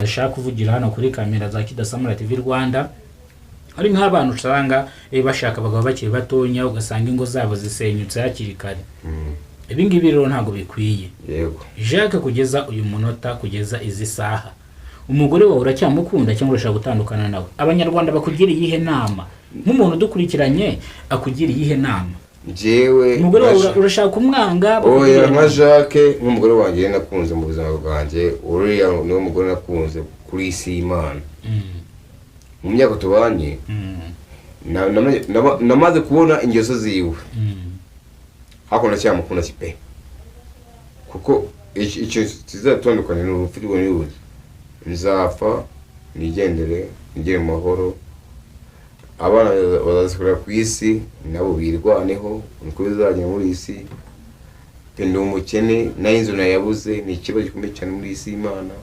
udashaka kuvugira hano kuri kamera za Kidasamura TV Rwanda. Hari nk'abantu usanga bashaka abagabo bakiri batonya, ugasanga ingo zabo zisenyutse hakiri kare. Ibi ngibi rero ntabwo bikwiye. Jacques, kugeza uyu munota, kugeza izi saha, umugore wawe uracyamukunda cyangwa urashaka gutandukana nawe? Abanyarwanda bakugira iyihe nama? Nk'umuntu udukurikiranye akugira iyihe nama? Njyewe Umugore wawe urashaka kumwanga? Oya. Bakugira Nka inama? Jacques, nk'umugore wanjye nakunze mu buzima bwanjye, uriya niwe mugore nakunze kuri isi y'Imana. Mu myaka tubanye, namaze kubona ingeso ziwe, ariko ndacyamukunda pe, kuko icyo kizatandukanye ni urupfu rwo n'uruzi. Nzapfa nigendere, nigere mu mahoro. Abana bazazikorera ku isi, nabo birwaneho, niko bizagenda muri iyi si pe. Ndi umukene, nayo inzu nayabuze, ni ikibazo gikomeye cyane muri iyi si y'Imana.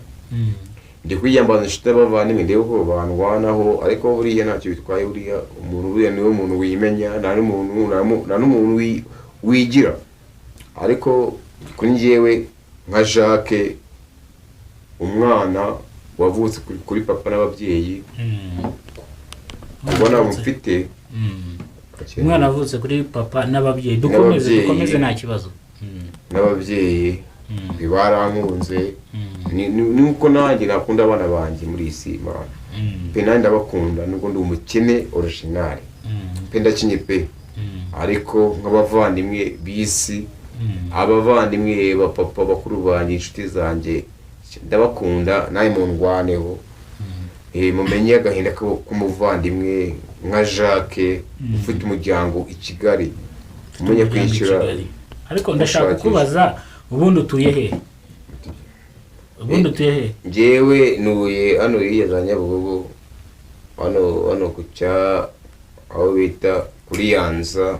Ndi kwiyambaza inshuti n'abavandimwe, ndebe ko bandwanaho, ariko buriya ntacyo bitwaye. Buriya umuntu, buriya niwe muntu wimenya, nta n'umuntu nta n'umuntu wigira. Ariko kuri njyewe nka Jacques, umwana wavutse kuri papa n'ababyeyi, kubona mufite Umwana wavutse kuri papa n'ababyeyi. Dukomeze. N'ababyeyi. Dukomeze, nta kibazo. N'ababyeyi barankunze. Nuko nanjye nakunda abana banjye muri iyi si Imana pe. Nanjye ndabakunda nubwo ndi umukene original pe, ndakinye pe. Ariko nk'abavandimwe b'isi, abavandimwe ba papa, bakuru banjye, inshuti zanjye, ndabakunda, nawe mundwaneho. Mumenye agahinda k'umuvandimwe nka Jacques ufite umuryango i Kigali, umenye Umuryango i kwishyura. Kigali. Ariko ndashaka Gushakisha. kukubaza, ubundi utuye he? Ubundi utuye he? Njyewe ntuye hano hirya za Nyabugogo, hano ku cya aho bita kuri Yanza.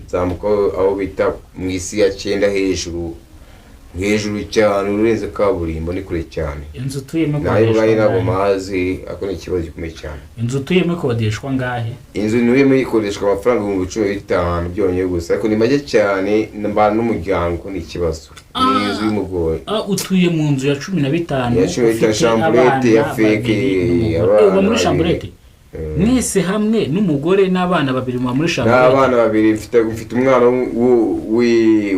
Nzamuka aho bita mu isi ya cyenda, hejuru hejuru cyane, urenze kaburimbo, ni kure cyane. Inzu utuyemo Nayo ikodeshwa ubwayo ntabwo angahe? mazi, ariko ni ikibazo gikomeye cyane. Inzu utuyemo ikodeshwa angahe? Inzu ntuyemo ikodeshwa amafaranga 15,000 byonyine gusa, ariko ni make cyane, mbana n'umuryango, ni ikibazo, ni inzu y'umugore. Ah, utuye mu nzu ya 15? Ya 15, Ufite chambrette ya abana fake, babiri n'umugore. abana Uba muri babiri. chambrette mwese hamwe n'umugore n'abana babiri, muba muri chambrette? N'abana babiri. Mfite umwana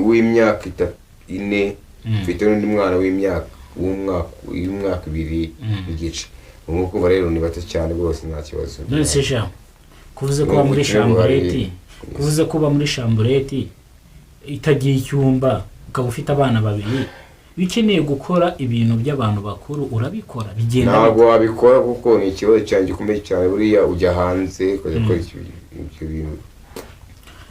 w'imyaka 3, 4. Mfite n'undi mwana w'imyaka w'umwaka w'imyaka 2 n'igice. Ubu kumva rero ni bato cyane rwose, nta kibazo. None se sha, kuvuze ko uba muri Ubukene chambrette, buhari. kuvuze ko uba muri chambrette itagira icyumba, ukaba ufite abana babiri, iyo ukeneye gukora ibintu by'abantu bakuru urabikora? Bigenda Ntabwo wabikora kuko ni ikibazo cyane gikomeye cyane. Buriya ujya hanze ukajya gukora ibyo bintu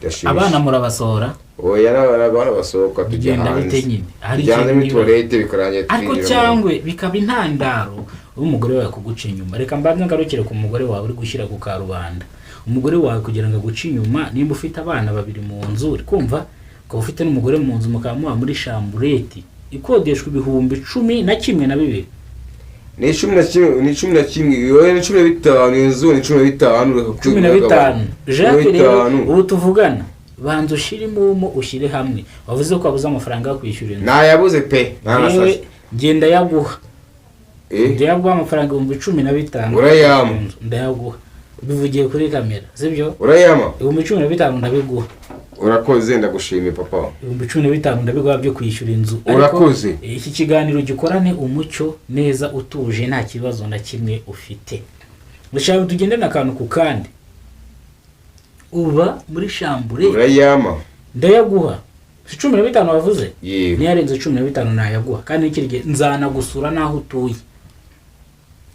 bidashimisha. Abana murabasohora? Oya, n'abana basohoka, tujya Bigenda hanze. bite nyine? Hari Tujya hanze ikintu muri niba- toilette, bikarangira Ariko twinjira cyangwa bikaba intandaro umugore wawe kuguca inyuma. Reka mbanze ngarukire ku mugore wawe uri gushyira ku karubanda. Umugore wawe kugira ngo aguce inyuma, nimba ufite abana babiri mu nzu, uri kumva, ukaba ufite n'umugore mu nzu, mukaba muba muri chambrette ikodeshwa 12,000. Ni 11, ni 11, yowe, ni 15. Inzu ni 15, reka 15. Jacques, rero 15. ubu tuvugana, banza ushyire imumu, ushyire hamwe. Wavuze ko wabuze amafaranga yo kwishyura inzu. Nayabuze pe, Yewe, ntanasase. genda yaguha. Eh. Ndayaguha amafaranga 15,000. Urayampa? Ndayaguha, bivugiye kuri kamera, sibyo? Urayama? 15,000 ndabiguha. Urakoze, ndagushimiye papa. 15,000 ndabiguha byo kwishyura inzu. Ariko Urakoze. iki kiganiro gikorane umucyo neza, utuje, nta kibazo na kimwe ufite. Ndashaka tugendane akantu ku kandi. Uba muri chambre. Urayama? Ndayaguha. Si 15 wavuze? Yego. Niyarenze 15 nayaguha, kandi n'ikindi gihe nzanagusura n'aho utuye,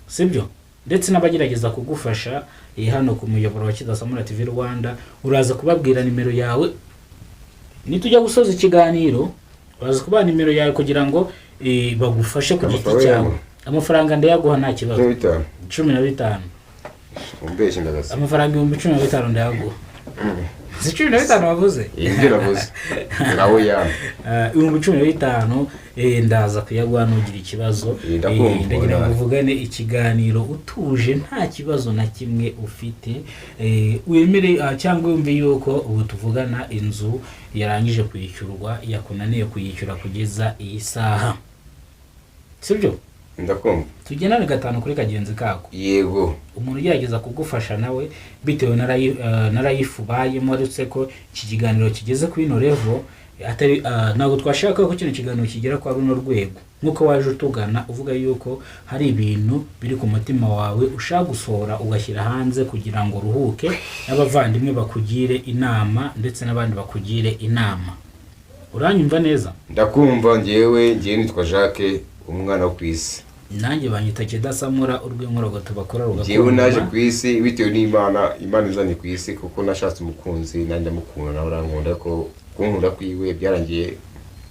sibyo? Ndetse n'abagerageza kugufasha hano ku muyoboro wa Kidasamura TV Rwanda, uraza kubabwira nimero yawe nitujya gusoza ikiganiro. Uraza kubaha nimero yawe kugira ngo bagufashe ku giti Amafaranga cyawe. yawe? Amafaranga ndayaguha, nta kibazo. 15? 15. Umbeshye ndagasa. Amafaranga 15,000 ndayaguha. Si 15 wavuze? Ibyo navuze nawe yama. 15,000, ndaza kuyaguha, ntugire ikibazo. Ndakumva, Ndagira ngo nawe. uvugane ikiganiro utuje, nta kibazo na kimwe ufite. Wemere cyangwa wumve yuko ubu tuvugana inzu yarangije kwishyurwa, yakunaniye kuyishyura kugeza iyi saha, sibyo? Ndakumva. Tugendane gatanu kuri kagenzi kako. Yego. Umuntu ugerageza kugufasha nawe bitewe na life ubayemo, uretse ko iki kiganiro kigeze kuri ino level atari ntabwo twashaka ko kino kiganiro kigera kwa runo rwego. Nk'uko waje utugana uvuga yuko hari ibintu biri ku mutima wawe ushaka gusohora ugashyira hanze kugira ngo uruhuke, n'abavandimwe bakugire inama ndetse n'abandi bakugire inama. Uranyumva neza? Ndakumva. Ngewe nitwa Jacques, umwana wo ku isi. Nanjye banyita Kidasamura, urw'inkorogoto bakora. Ngewe naje rugakundwa. ku isi bitewe n'Imana. Imana izanye ku isi kuko nashatse umukunzi, nanjye ndamukunda, nawe arankunda, ariko kunkunda kwiwe byarangiye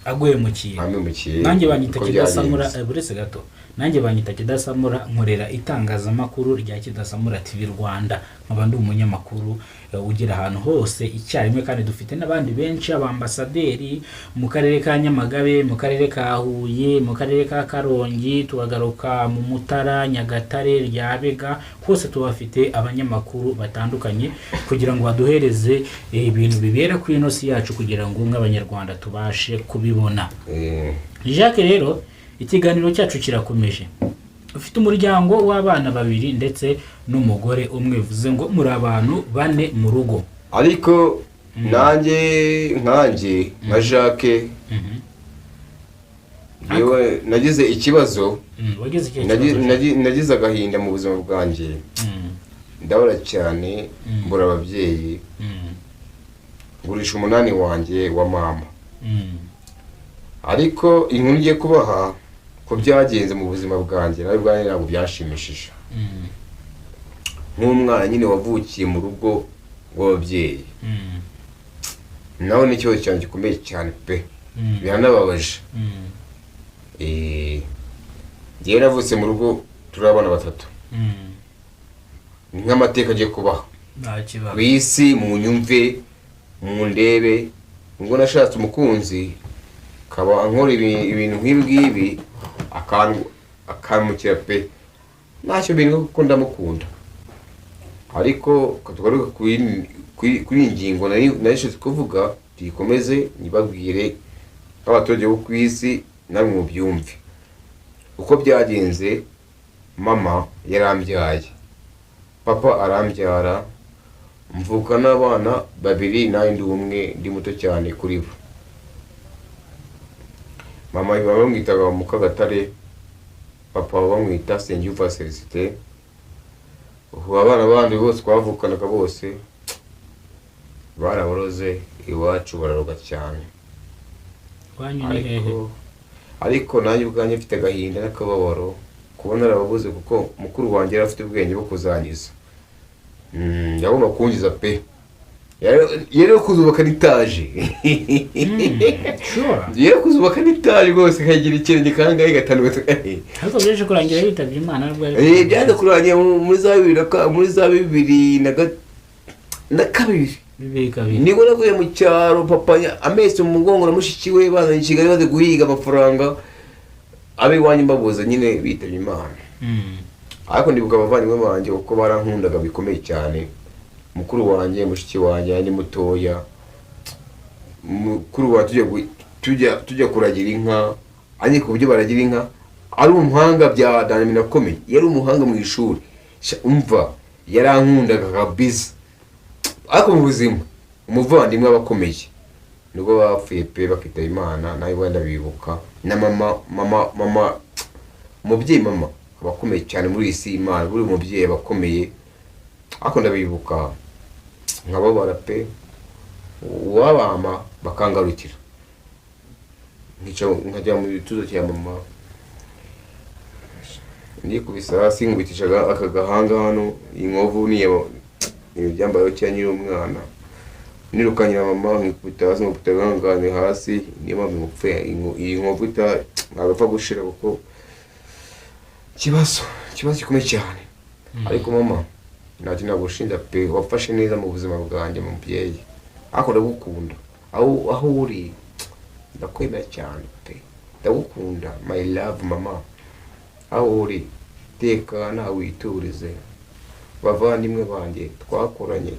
Aguhemukiye. ampemukiye. Nanjye banyita Uko Kidasamura. byagenze. Buretse gato, nanjye banyita Kidasamura, nkorera itangazamakuru rya Kidasamura TV Rwanda, nkaba ndi umunyamakuru ugera ahantu hose icyarimwe, kandi dufite n'abandi benshi, abambasaderi mu karere ka Nyamagabe, mu karere ka Huye, mu karere ka Karongi, tukagaruka mu Mutara, Nyagatare, Ryabega, hose tubafite abanyamakuru batandukanye kugira ngo baduhereze ibintu bibera kuri ino si yacu, kugira ngo nk'Abanyarwanda tubashe kubibona. Jacques, rero ikiganiro cyacu kirakomeje. Ufite umuryango w'abana babiri ndetse n'umugore umwe, bivuze ngo muri abantu bane mu rugo. Ariko nanjye nkanjye nka Jacques, yewe nagize ikibazo. Wagize ikihe kibazo? Nagize agahinda mu buzima bwanjye, ndabura cyane, mbura ababyeyi, ngurisha umunani wanjye wa mama. Ariko inkuru ngiye kubaha ko byagenze mu buzima bwanjye nawe ubwanjye ntabwo byashimishije. Nk'umwana nyine wavukiye mu rugo rw'ababyeyi, nawe ni ikibazo cyane gikomeye cyane pe, biranababaje. Njyewe navutse mu rugo turi abana batatu. Ni nk'amateka agiye kubaha Nta kibazo. ku isi, mu nyumve mu ndebe, ubwo nashatse umukunzi akaba ankora ibintu nk'ibi ngibi, akampemukira pe, ntacyo bintu kuko ndamukunda. Ariko tugaruke kuri iyi ngingo nari nashatse kuvuga, tuyikomeze nyibabwire nk'abaturage bo ku isi, namwe mubyumve uko byagenze. Mama yarambyaye, papa arambyara, mvuka n'abana babiri, nanjye ndi umwe, ndi muto cyane kuri bo. Mama bamwitaga Mukagatare, papa bamwita Nsengiyumva Celestin. Ubu abana bandi bose twavukanaga bose baraboroze, iwacu bararoga cyane. Iwanyu ni hehe? Ariko nanjye ubwanjye mfite agahinda n'akababaro kuba narababuze, kuko mukuru wanjye yari afite ubwenge bwo kuzangiza. Yagomba kungiza pe, yari kuzubaka n'itaje. Sure. Yari kuzubaka n'itaje rwose, ikagira ikirenge kangahe, gatanu, gatanu. Ariko byaje kurangira yitabye Imana nubwo yari Byaje kurangira muri za bibiri na kabiri. 2002. Nibwo navuye mu cyaro, papa ametse mu mugongo na mushiki we, bazanye i Kigali baze guhiga amafaranga, abe iwanyu mbabuze nyine bitabye Imana. Ariko ndibuka abavandimwe banjye kuko barankundaga bikomeye cyane, mukuru wanjye, mushiki wanjye, ari mutoya mukuru wanjye, tujya kuragira inka, ariko ku buryo baragira inka ari umuhanga bya danamina akomeye, yari umuhanga mu ishuri. Sha, umva, yarankundaga kabisa. Ariko mu buzima umuvandimwe aba akomeye, nibwo bapfuye pe, bakitaba Imana, nawe wenda bibuka na mama. Mama, umubyeyi mama aba akomeye cyane muri iyi si y'Imana, buri mubyeyi aba akomeye. Ariko ndabibuka nkababara pe, uwabama bakangarukira, nkica nkajya mu gituza cya mama, ndikubise hasi, nkubitisha aka gahanga hano. Inkovu niyo ibyambayeho kera nkiri umwana, nirukanyira mama, nkikubita hasi, nkikubita agahanga hasi. Niyo mpamvu ngupfuye iyi nkovu ntabwo apfa gushira, kuko ikibazo gikomeye cyane. Ariko mama, ntacyo nagushinja pe, wafashe neza mu buzima bwanjye mubyeyi. Ariko ndagukunda, aho uri ndakwemera cyane pe, ndagukunda, my love mama. Aho uri tekana, witurize. Bavandimwe banjye twakoranye,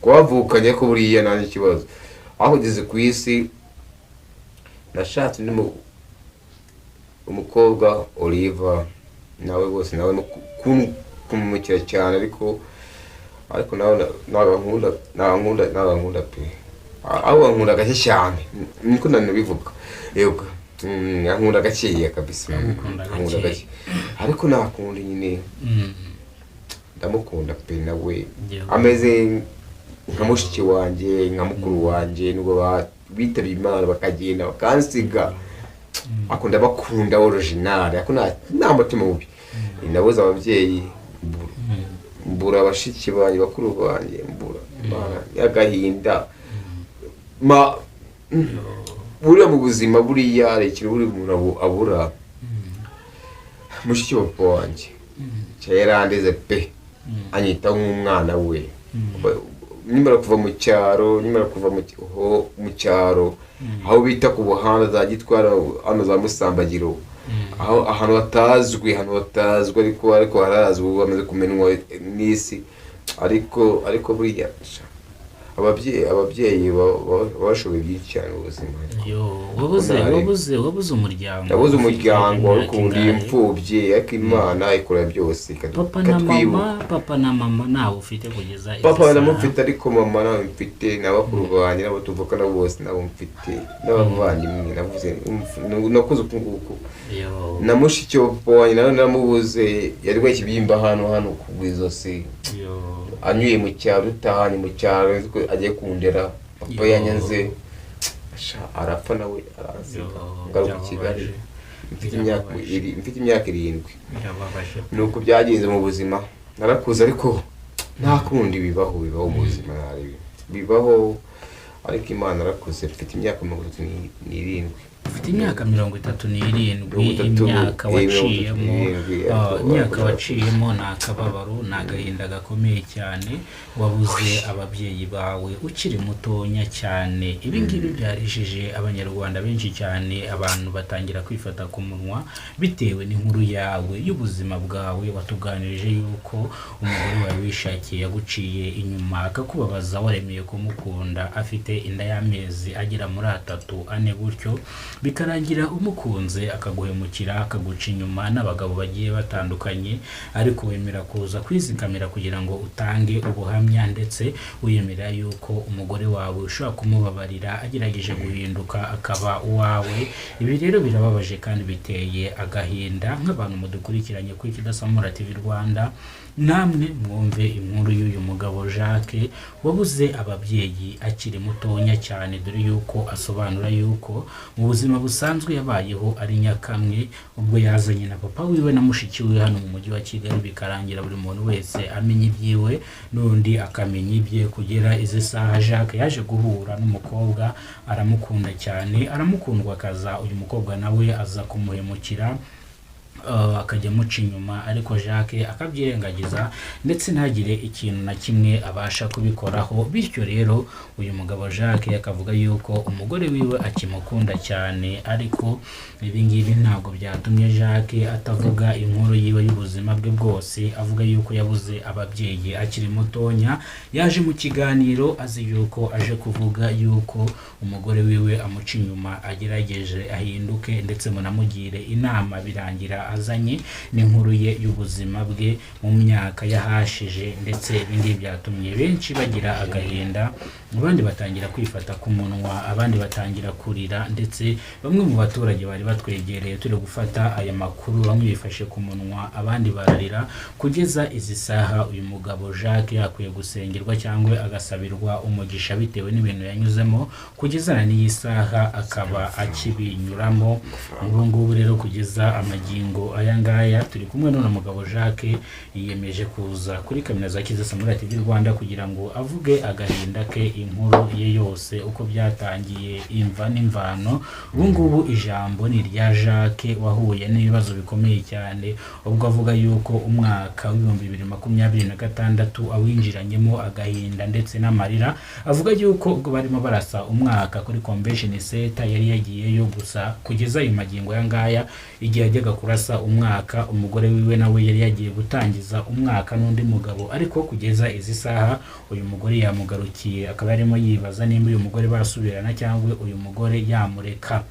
twavukanye, ko buriya nanjye ikibazo aho ugeze ku isi nashatse undi. Umukobwa Oliver nawe bose nawe kumumukira cyane, ariko nawe ntabwo nkunda, ntabwo nkunda, ntabwo nkunda pe. Ahubwo nkunda gake cyane, niko nanabivuga. Yego. Ankunda gakeya kabisa. Agukunda Ankunda gakeya. gake, ariko nakunda nyine. Ndamukunda pe nawe. Ameze nka mushiki wanjye, nka mukuru wanjye, nubwo bitabye Imana bakagenda bakansiga, ariko ndabakunda original, ariko nta mutima mubi. Nabuze ababyeyi, mbura bashiki banjye, bakuru banjye, mbura Imana y'agahinda. Ma buriya mu buzima, buriya hari ikintu buri muntu abura. Mushiki wa papa wanjye yarandeze pe, anyitaho nk'umwana we. Nimara kuva mu cyaro, nimara kuva mu cyaro aho bita ku buhanda za Gitwara, hano za Musambagiro, aho ahantu hatazwi, ahantu hatazwi, ariko harazwi ubu, bamaze kumenwa n'isi. Ariko buriya sha, ababyeyi bashoboye byinshi cyane mu buzima. Yo, wabuze Nari- wabuze umuryango. Nabuze Ufite umuryango, imyaka ariko ubu ndi ingahe? imfubyi, ariko Imana ikora byose Papa na ikatwibuka. mama, papa na mama ntawe ufite kugeza izi Papa saha? ndamufite, ariko mama ntawe mfite, na bakuru banjye n'abo tuvukana bose nabo mfite, n'abavandimwe. Navuze nakoze uku nguku. Yo. Na mushiki wa papa wanjye nawe naramubuze, yarwaye ikibyimba hano ku izosi. Yo. Anyuye mu cyaro, dutahanye mu cyaro, nzi ko agiye kundera papa. Yo. Yanyanze sha, arapfa nawe aransiga. Yo, Ngaruka i Kigali birababaje. mfite imyaka Birababaje. mfite imyaka 7. Birababaje. Nuko byagenze mu buzima, narakuze, ariko nta kundi, bibaho, bibaho mu buzima, nabi bibaho, ariko Imana narakuze, mfite imyaka 37. Ufite imyaka 37. 30, Imyaka 37, waciyemo, ariko imyaka ariko waciyemo ni akababaro, ni agahinda gakomeye cyane. Wabuze ababyeyi bawe ukiri mutonya cyane. Ibi ngibi byarishije Abanyarwanda benshi cyane, abantu batangira kwifata ku munwa bitewe n'inkuru yawe y'ubuzima bwawe. Watuganirije yuko umugore wawe wishakiye yaguciye inyuma, akakubabaza, waremeye kumukunda afite inda y'amezi agera muri 3, 4 gutyo, bikarangira umukunze akaguhemukira, akaguca inyuma n'abagabo bagiye batandukanye, ariko wemera kuza kwizigamira kugira ngo utange ubuhamya, ndetse wiyemera yuko umugore wawe ushobora kumubabarira agerageje guhinduka akaba uwawe. Ibi rero birababaje kandi biteye agahinda. Nk'abantu mudukurikiranye kuri Kidasamura TV Rwanda, namwe mwumve inkuru y'uyu mugabo Jacques wabuze ababyeyi akiri mutonya cyane, dore yuko asobanura yuko mu buzima busanzwe yabayeho ari nyakamwe, ubwo yazanye na papa wiwe na mushiki wiwe hano mu mujyi wa Kigali, bikarangira buri muntu wese amenya ibyiwe n'undi akamenya ibye. Kugera izi saha Jacques yaje guhura n'umukobwa, aramukunda cyane, aramukundwa akaza, uyu mukobwa nawe aza kumuhemukira, akajya amuca inyuma, ariko Jacques akabyirengagiza ndetse ntagire ikintu na kimwe abasha kubikoraho. Bityo rero uyu mugabo Jacques akavuga yuko umugore wiwe akimukunda cyane, ariko ibi ngibi ntabwo byatumye Jacques atavuga inkuru yiwe y'ubuzima bwe bwose, avuga yuko yabuze ababyeyi akiri mutonya. Yaje mu kiganiro azi yuko aje kuvuga yuko umugore wiwe amuca inyuma, agerageje ahinduke ndetse munamugire inama, birangira azanye n'inkuru ye y'ubuzima bwe mu myaka yahashije. Ndetse ibi ngibi byatumye benshi bagira agahinda, abandi batangira kwifata ku munwa, abandi batangira kurira, ndetse bamwe mu baturage bari batwegereye turi gufata aya makuru, bamwe bifashe ku munwa, abandi bararira. Kugeza izi saha uyu mugabo Jacques akwiye gusengerwa cyangwa agasabirwa umugisha bitewe n'ibintu yanyuzemo, kugeza na n'iyi saha akaba akibinyuramo. Ubu ngubu rero kugeza amagingo aya ngaya turi kumwe n'uno mugabo Jacques, yiyemeje kuza kuri kamera za Kidasamura TV Rwanda kugira ngo avuge agahinda ke, inkuru ye yose uko byatangiye, imva n'imvano. Ubu ngubu ijambo ni irya Jacques wahuye n'ibibazo bikomeye cyane, ubwo avuga yuko umwaka w'2026 awinjiranyemo agahinda ndetse n'amarira. Avuga yuko ubwo barimo barasa umwaka kuri Convention Center yari yagiyeyo, gusa kugeza ayo magingo aya ngaya, igihe yajyaga kurasa umwaka, umugore wiwe nawe yari yagiye gutangiza umwaka n'undi mugabo, ariko kugeza izi saha uyu mugore yamugarukiye, akaba yarimo yibaza nimba uyu mugore basubirana cyangwa uyu mugore yamureka.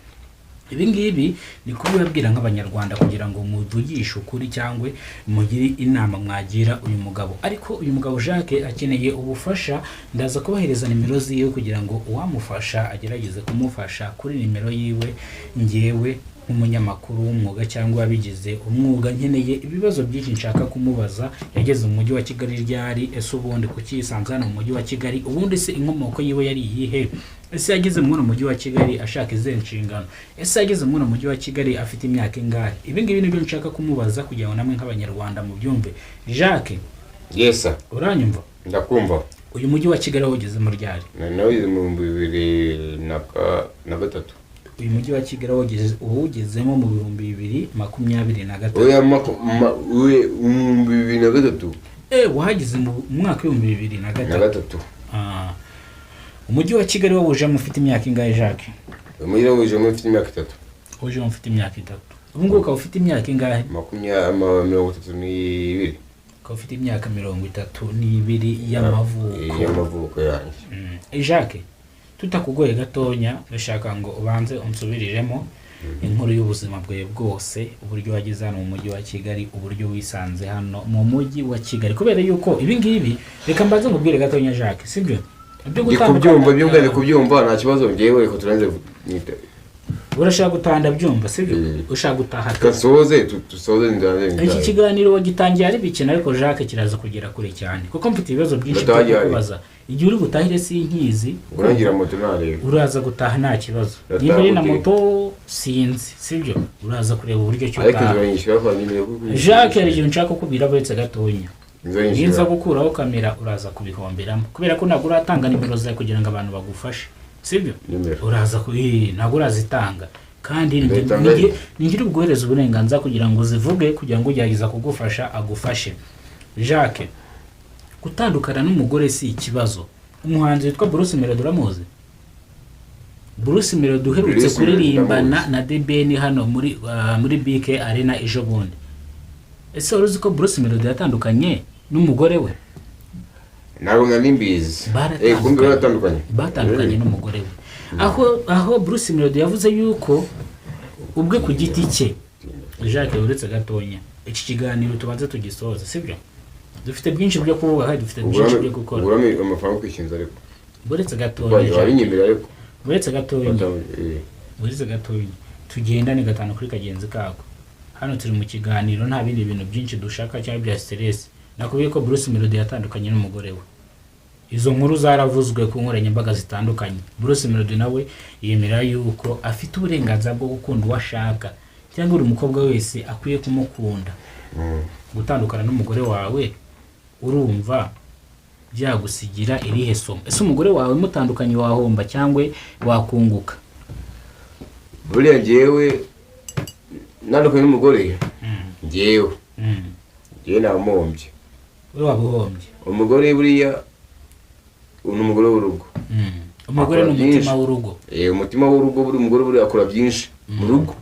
Ibi ngibi ni kubibabwira nk'Abanyarwanda kugira ngo muvugishe ukuri cyangwa mugire inama mwagira uyu mugabo. Ariko uyu mugabo Jacques akeneye ubufasha. Ndaza kubahereza nimero ziwe kugira ngo uwamufasha agerageze kumufasha kuri nimero yiwe. Ngewe nk'umunyamakuru w'umwuga cyangwa wabigize umwuga, nkeneye ibibazo byinshi nshaka kumubaza. Yageze mu mujyi wa Kigali ryari? Ese ubundi kuki yisanze hano mu mujyi wa Kigali? Ubundi se inkomoko yiwe yari iyihe? Ese yageze muri uno mujyi wa Kigali ashaka izihe nshingano? Ese yageze muri uno mujyi wa Kigali afite imyaka ingahe? Ibi ngibi nibyo nshaka kumubaza kugira ngo namwe nk'Abanyarwanda mubyumve. Jacques? Yes sir. Uranyumva? Ndakumva. Uyu mujyi wa Kigali wawugezemo ryari? Nawize mu 2003. Uyu mujyi wa Kigali uwugezemo mu 2023? Oya, 2003. Wahageze mu mwaka w'ibihumbi bibiri na Na gatatu. gatatu. Ah. Umujyi wa Kigali wawujemo ufite imyaka ingahe, Jacques? Umujyi nawujemo mfite imyaka 3. Wujemo ufite imyaka 3. Ubu ngubu ukaba ufite imyaka ingahe? 32. Ukaba ufite imyaka 32 y'amavuko. Y'amavuko yanjye. Jacques, tutakugoye gatonya, ndashaka ngo ubanze unsubiriremo inkuru y'ubuzima bwawe bwose, uburyo wageze hano mu mujyi wa Kigali, uburyo wisanze hano mu mujyi wa Kigali. Kubera yuko ibi ngibi, reka mbanze nkubwire gatonya, Jacques, sibyo? Ibyo Ndi gutandukana- kubyumva, byumva, ndi kubyumva, nta kibazo. Njyewe reka turanze Urashaka gutaha, ndabyumva, sibyo? Mm. Ushaka gutaha? Reka dusoze ndanze. Iki kiganiro wagitangiye ari bikina, ariko Jacques kiraza kugera kure cyane kuko mfite ibibazo byinshi byo Ndataha gihari. kukubaza. Igihe uri butahire sinkizi. Urangira moto ntareba. Uraza gutaha nta kibazo. Ndataha Niba ari na gute? moto sinzi, sibyo? Uraza kureba uburyo ki Ariko utaha. inzu baranyishyura ko nyine. Jacques, hari ikintu nshaka kukubwira uretse gatonya. Inzu Ninza baranyishyura. gukuraho kamera uraza kubihomberamo, kubera ko ntabwo uratanga nimero zawe kugira ngo abantu bagufashe, sibyo? Nimero? Uraza ku ntabwo urazitanga kandi Ndayitanga. Ni njye uri buguhereze uburenganzira kugira ngo uzivuge, kugira ngo ugerageza kugufasha agufashe. Jacques, gutandukana n'umugore si ikibazo. Umuhanzi witwa Bruce Melody, uramuzi? Bruce Melody uherutse Bruce Melody kuririmbana ndamuzi. na The Ben hano muri BK Arena ejo bundi. Ese wari uzi ko Bruce Melody yatandukanye n'umugore we? Ntabwo nari mbizi. Baratandukanye. Kumbe baratandukanye. Batandukanye n'umugore we, aho Bruce Melody yavuze yuko ubwe ku giti cye. Jacques, uretse gatonya, iki kiganiro tubanze tugisoze, sibyo? Dufite byinshi byo kuvuga kandi dufite byinshi byo gukora. Uguramo amafaranga yo kwishyuza ariko. Uretse gatonya, Jacques. Wabinyemerera ariko. Uretse gatonya, uretse gatonya, tugendane gatanu kuri kagenzi kako. Hano turi mu kiganiro, nta bindi bintu byinshi dushaka cyangwa bya stress. Nakubwiye ko Bruce Melody yatandukanye n'umugore we. Izo nkuru zaravuzwe ku nkoranyambaga zitandukanye. Bruce Melody nawe yemera yuko afite uburenganzira bwo gukunda uwo ashaka, cyangwa buri mukobwa wese akwiye kumukunda. Gutandukana n'umugore wawe urumva byagusigira irihe somo? Ese umugore wawe mutandukanye wahomba cyangwa wakunguka? Buriya njyewe nandukanye n'umugore, njyewe njyewe namuhombye. Wowe waba uhombye. Umugore buriya ni umugore w'urugo. Umugore ni Akora umutima byinshi. w'urugo. Umutima w'urugo. Buri mugore buriya akora byinshi mu rugo.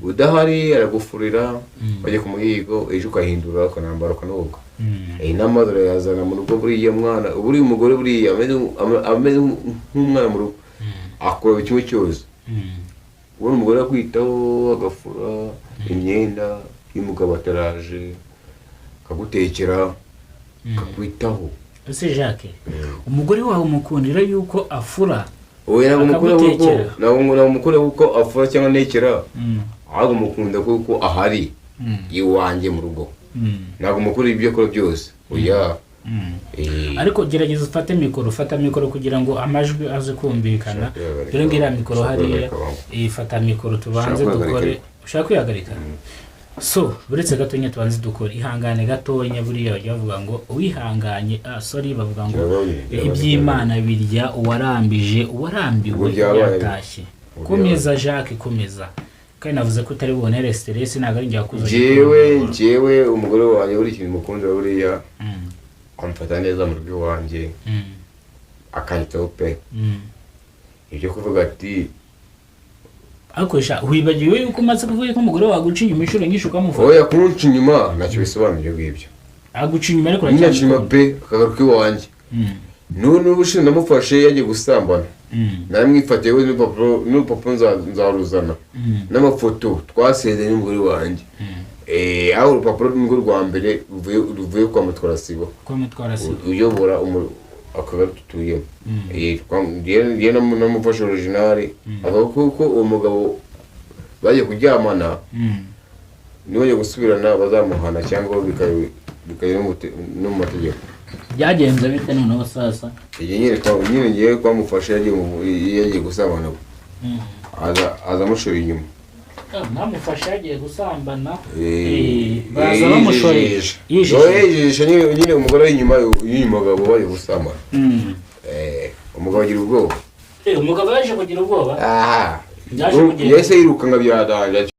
Udahari aragufurira, wajya ku muhigo ejo ukahindura, ukanambara, ukanoga. N'amazi urayazana mu rugo. Buriya mwana, buriya umugore buriya ameze nk'umwana mu rugo, akora buri kimwe cyose. Ubona umugore akwitaho, agafura imyenda y'umugabo ataraje, akagutekera, akakwitaho. Ese Jacques, umugore wawe umukundira yuko afura? Oya, ntabwo mukunda kuko Akagutekera. Ntabwo mukunda kuko afura cyangwa antekera, ahubwo mukunda kuko ahari iwanjye mu rugo. Ntabwo mukunda ibyo akora byose, oya. Ariko gerageza ufate mikoro, ufata mikoro kugira ngo amajwi aze kumvikana. Ushaka kwihagarika. Dore ngiriya mikoro Ushaka hariya. kwihagarika wangu. Ifata mikoro tubanze Ushaka kwihagarika. dukore. Ushaka kwihagarika? So buretse gatonya tubanze dukore, ihangane gatonya. Buriya bajya bavuga ngo uwihanganye, ah sorry, bavuga ngo iby'Imana birya uwarambije, uwarambiwe Ubwo byabaye. yatashye. Ubwo Komeza Jacques, komeza. Kandi navuze ko utari bubonere stress, ntabwo ari njye wakuzanye. Njyewe umugore wanjye buri kintu mukundira buriya, amfata neza mu rugo iwanjye, akanyitaho pe. Ibyo kuvuga ati Ariko sha, wibagiwe yuko umaze kuvuga ko umugore wawe aguca inyuma inshuro nyinshi ukamufata? Oya, kunca inyuma ntacyo bisobanuye ibyo ngibyo. Aguca inyuma ariko Nyine aca inyuma uracyamukunda. pe, akagaruka iwanjye. None ubushize namufashe yagiye gusambana. Naramwifatiye we n'urupapuro nzaruzana n'amafoto twasezeye n'umugore wanjye. Aho urupapuro nirwo rwa mbere ruvuye kwa Mutwarasibo, Kwa Mutwarasibo. uyobora akagari dutuyemo. Njyewe namufashe original, avuga ko uwo mugabo bagiye kuryamana, nibajya gusubirana bazamuhana cyangwa bikajya no mu mategeko. Byagenze bite noneho sasa? Igihe nyine nyine ngiye kwamufasha, yagiye gusambana, aza amushora inyuma. Mwamufashe yagiye gusambana? Baza Baza bamushoreye. yijijisha nyine umugore ari inyuma y'uyu mugabo bari gusambana. Umugabo agira ubwoba. Umugabo yaje kugira ubwoba. Aha. Yaje kugira Yahise yirukanka byadanje.